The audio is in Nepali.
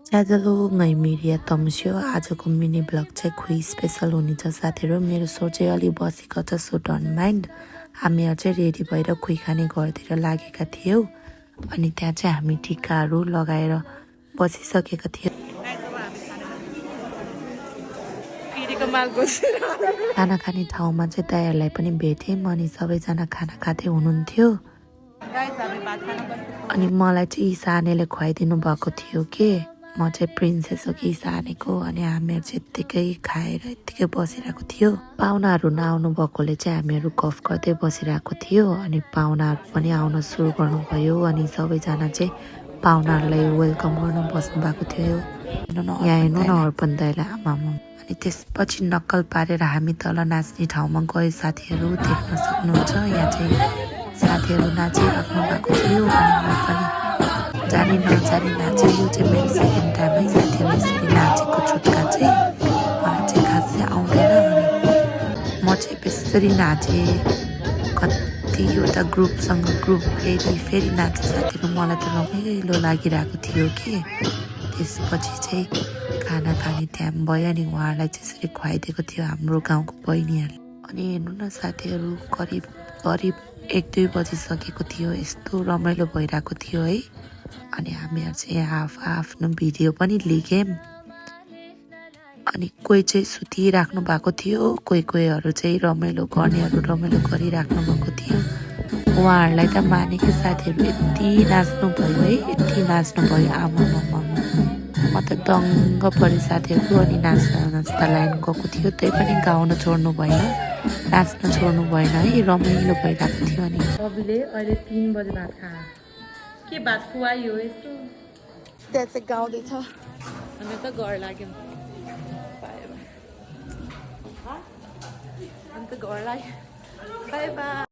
ज्याजलो ngै मिरिया तम्स्यो आजको मिनी ब्लग चाहिँ खुइ स्पेसल हुनेछ साथीहरू मेरो सो चाहिँ अलि बसेको छ सो डोन्ट माइन्ड हामीहरू चाहिँ रेडी भएर खुइ खाने घरतिर लागेका थियौँ अनि त्यहाँ चाहिँ हामी टिकाहरू लगाएर बसिसकेका थियौँ खाना खाने ठाउँमा चाहिँ दाइहरूलाई पनि भेटेँ अनि सबैजना खाना खाँदै हुनुहुन्थ्यो अनि मलाई चाहिँ इसानेले खुवाइदिनु भएको थियो के म चाहिँ प्रिन्सेस हो कि इसानेको अनि हामीहरू चाहिँ यत्तिकै खाएर यत्तिकै बसिरहेको थियो पाहुनाहरू नआउनु भएकोले चाहिँ हामीहरू गफ गर्दै बसिरहेको थियो अनि पाहुनाहरू पनि आउन सुरु गर्नुभयो अनि सबैजना चाहिँ पाहुनाहरूलाई वेलकम गर्न बस्नु भएको थियो यहाँ हेर्नु न अर्पण दाइलाई आमामा अनि त्यसपछि नक्कल पारेर हामी तल नाच्ने ठाउँमा गयो साथीहरू देख्न सक्नुहुन्छ यहाँ चाहिँ साथीहरू नाचिराख्नु भएको थियो अनि म पनि जानी नजानी नाचेँ यो चाहिँ मेरो सेकेन्ड टाइम है साथीहरू यसरी नाचेको छुट्का चाहिँ मलाई चाहिँ खासै आउँदैन अनि म चाहिँ बेसरी नाचेँ कतिवटा ग्रुपसँग ग्रुप फेरि नाचेँ साथीहरू मलाई त रमाइलो लागिरहेको थियो कि त्यसपछि चाहिँ खाना खाने टाइम भयो अनि उहाँहरूलाई त्यसरी खुवाइदिएको थियो हाम्रो गाउँको बहिनीहरूले अनि हेर्नु न साथीहरू करिब 1-2 बजिसकेको थियो यस्तो रमाइलो भइरहेको थियो है अनि हामीहरू चाहिँ आफ्नो भिडियो पनि लिग्यौँ अनि कोही चाहिँ सुतिराख्नु भएको थियो कोहीहरू चाहिँ रमाइलो गर्नेहरू रमाइलो गरिराख्नु भएको थियो उहाँहरूलाई त मानेको साथीहरू यति नाच्नु भयो है यति नाच्नु भयो आमामा म त दङ्ग परेँ साथीहरू अनि नाच्दा लाइन गएको थियो त्यही पनि गाउन छोड्नु भएन नाच्न छोड्नु भएन है रमाइलो भइरहेको थियो अनि सबैले अहिले 3 बजे भात खायो के भात खुवायो यस्तो त्यहाँ चाहिँ गाउँदैछ हामी त घर लाग्यौँ अन्त घर लाग्यो बाई बाई